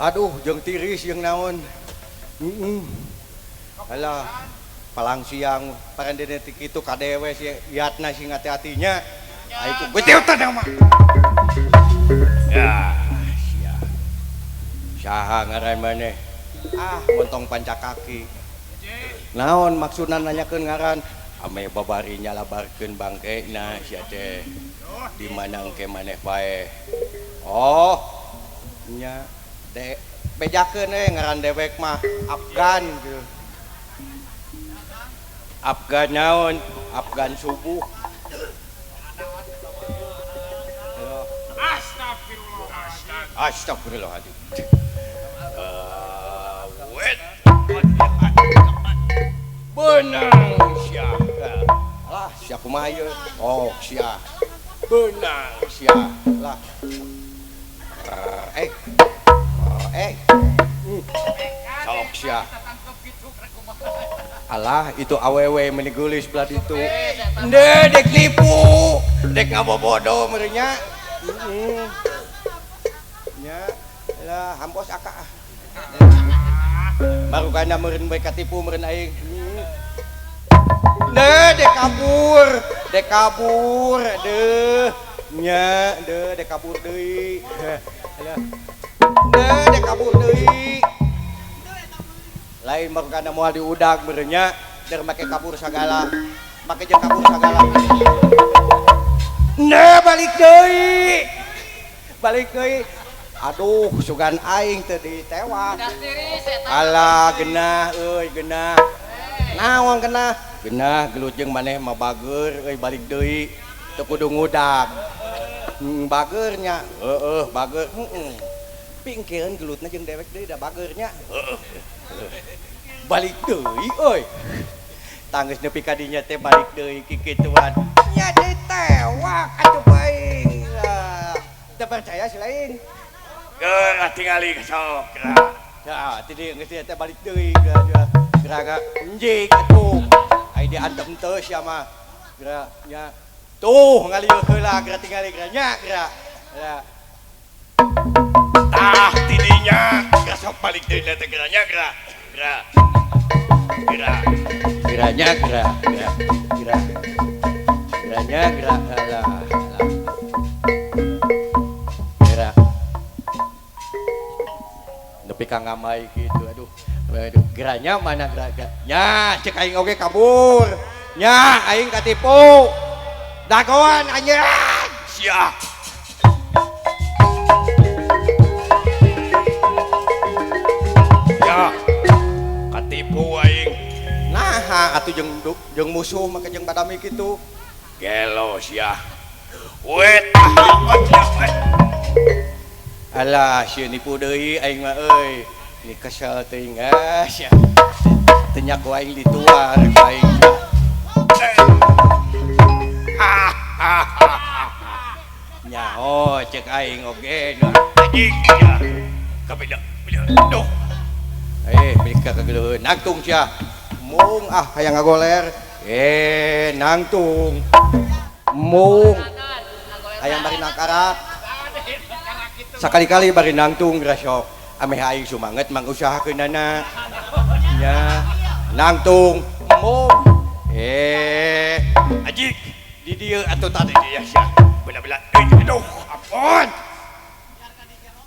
Aduh jeung tiris jeung naon. Heeh. Alah palang siang parendene ti kitu ka dewe si iatna sing hati-hatinya. Aing ku gede teh mah. Ya, sia. Saha ngaran maneh? Ah, montong pancakaki. Naon maksudna nanyakeun ngaran? Ame babari nyalabarkeun bangkena sia teh. Di mana engke maneh paeh? Oh, nya de bejakeun we ngaran dewek mah Afgan gitu. Afgan naon? Afgan subuh. Astagfirullah. Astagfirullahaladzim. Wet. Benang sia. Lah sia kumaha ieu? Oh sia. Benang sia. Lah. Eh. Eh. Sok sia. Alah itu awewe meni geulis belah ditu. Henteu dek nipu, dek ngabobodo meureun nya. Heeh. Nya lah hampos aka. Baru kana meureun bae katipu meureun aing. Deh dek kabur, deh nya, deh dek kabur deui. Alah. Deh dek kabur deui. Lain baru kana moal diudag meureun nya, der make kabur sagala. Make jeung kabur sagala. Nah balik deui. Balik deui. Aduh, sugan aing teu ditewak. Alah genah euy, genah. Naon genah? Genah gelut jeung maneh mah bager euy balik deui. Teu kudu ngudag. Bager nya. Heeh, bager. Heeh. Pingkeun gelutna jeung dewek deui da bager nya. Heeh. Balik deui euy. Tanggeus nepi ka dinya teh balik deui kikituan. Nya ditewak atuh baing. Teu percaya si lain. Geura tingali sok geura. Ya, ti geus teh balik deui geura. Geura enjing atuh. Ai diantem teu sia mah. Geura nya. Tuh ngalieu heula geura tingali geura nya geura. Ya. Tah ti dinya geura sok balik deui teh geura nya geura. Geura. Geura. Geura nya geura. Geura. Geura. Geura nya geura. Alah. Geura. Nepi ka ngamai kitu aduh. Aduh, geranya mana gera? Nya, cek aing oge kabur. Nya, aing katipu. Dagoan anjeun. Sia. Ya. Katipu aing. Naha atuh jeung musuh make jeung badami kitu. Gelo sia. Wet. Alah, sia nipu deui aing mah euy. Ni kesel teuing ah sia. Teu nyaku aing dituar ku aing. Nyaho cek aing oge. Anjing sia. Kabeda beda. Duh. Eh, bika kageuleuh nangtung sia. Mung ah hayang ngagoler. Eh, nangtung. Mung. Hayang bari nangkarak. Sakali-kali bari nangtung geura sok. Ameh aing sumanget mangusahakeunana. Nya nangtung mung. Eh, anjing di dieu atuh tadi dia sia. Bela-bela euy aduh ampun.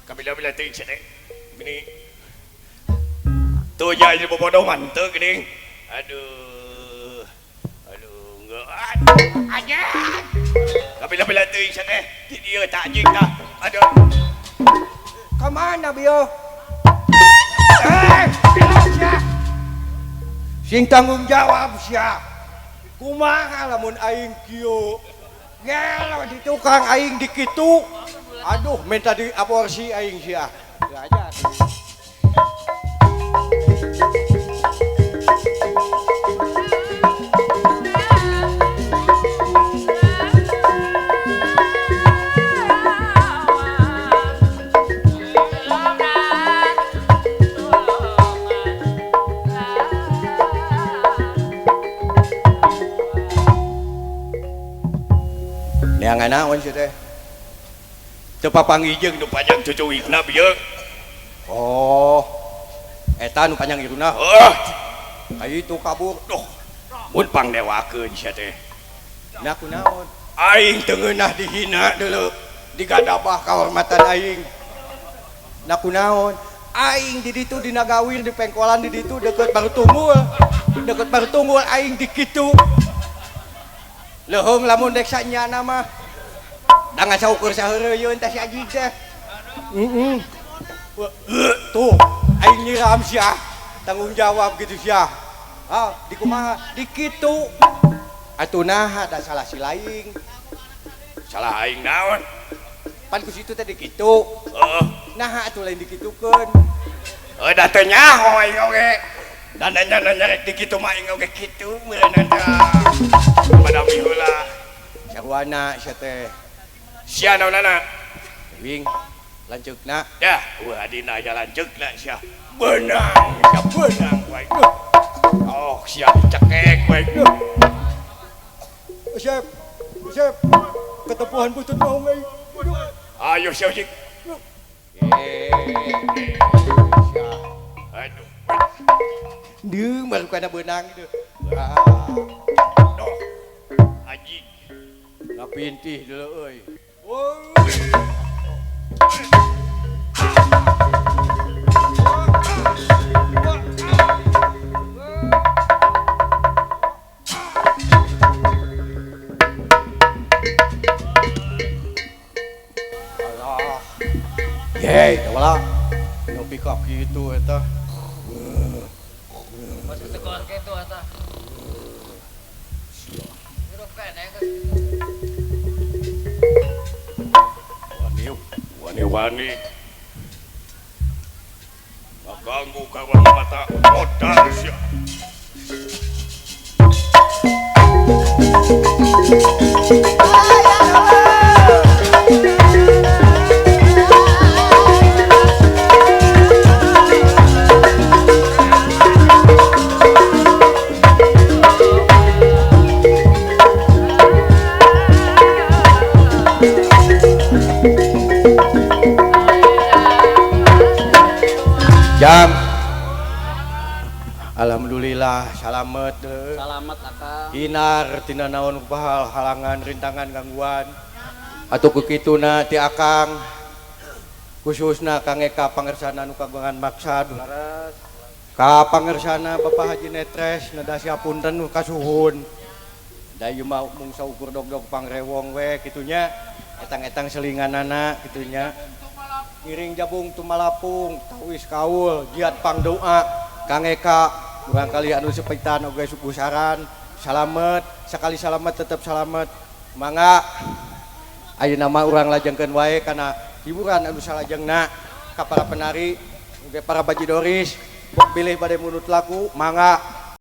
Kabila-bila teuing sia teh. Gini. Tuh nya ieu bobodoh mah teu geuning. Aduh. Aduh enggak. Anjing. Kabila-bila teuing sia teh. Di dieu tah anjing tah. Aduh. Ka mana bio? Sing tanggung jawab sia. Kumaha lamun aing kieu? Gelo di tukang aing dikitu. Aduh, minta diaborsi aing sia. Aja. Neangan naon sih teh? Teu papanggih jeung nu panjang cucuwikna bieu. Oh. Eta nu panjang irungna. Heuh. Ka itu kabur. Duh. Mun pangdewakeun sia teh. Nah kunaon? Aing teu ngeunah dihina deuleu. Digadabah kahormatan aing. Nah kunaon? Aing di ditu dina gawir di pengkolan di ditu deket baru tunggul. Deket baru tunggul aing di kitu. Leuheung lamun dek sanyana mah. Da ngasaukur saheureuyeun teh si anjing teh. Heeh. Tuh, aing nyiram sia. Tanggung jawab gitu sia. Ah, di kumaha? Di kitu. Atuh naha da salah si laing. Salah aing naon? Pan ku situ teh di kitu. Heeh. Naha atuh lain dikitukeun. Heuh da teu nyaho aing oge. Da nanya-nanya rek di kitu mah aing oge kitu meureunna tah. Madami heula. Sarwana sia teh. Sia naonana? Wing lanceukna. Dah, eueuh adina aya lanceukna sia. Beunang, sia beunang wae. Oh, sia dicekek wae. Chef, chef, ketepuhan butut mau aing. Ayo sia cik. Aduh. Deung baru kana beunang deui. Duh. Anjing. Ngapintih deuleu euy. Alah. Yey, wala. Nepi ka kitu eta. Masuk sekolah kitu eta. Hirup keneh geus. Wani-wani. Ngaganggu kawan mata modal sia. Jam. Alhamdulillah salamet. Salamet akang. Hinar tina naon hal halangan rintangan gangguan. Atuh kukituna ti akang. Khususna Kang Eka pangersana nu kagungan maksad. Ka pangersana Bapak Haji Netres neda siapunten nu kasuhun. Da ieu mah mung saukur dog-dog pangrewong we kitunya. Etang-etang selinganana kitunya. Ngiring jabung tumalapung tawis kaul jiat pangdoa Kang Eka kurang kali anu sepitan oge sugusaran salamet sekali salamet tetep salamet mangga ayeuna mah urang lajengkeun wae kana hiburan anu salajengna ka para penari oge para bajidoris bok bilih bade munut lagu mangga.